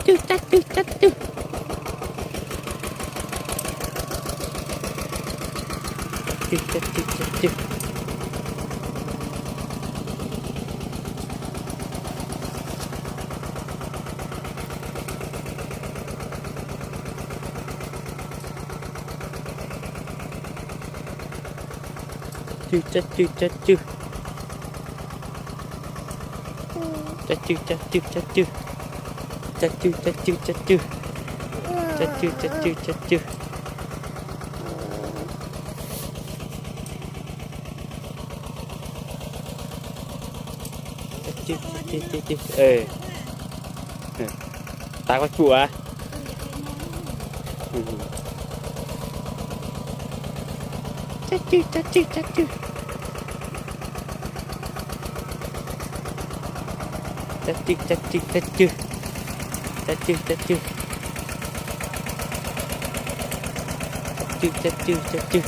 cwg, cab cwg, cab cwg. Cab cwg, cab cwg, cab cwg. Cab cwg, cab cwg, cab cwg. Cab cwg, cab cwg, cab cwg. Cab cwg, cab cwg, cab cwg. Cab cwg, cab cwg, cab cwg. Cab cwg, cab cwg, cab cwg. Tav koj tsum a. Cab cwg, cab cwg, cab cwg. Cab cwg, cab cwg, cab cwg. Cab cwg, cab cwg. Cab cwg, cab cwg, cab cwg.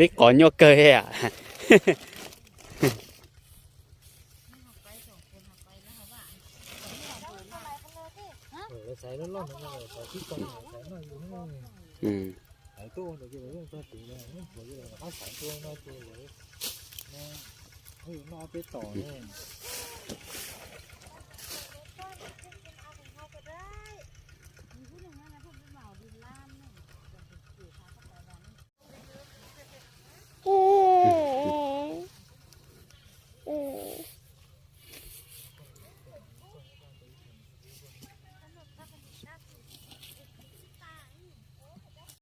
Li qos nyuaj kawg li a. Noj peb tom ne.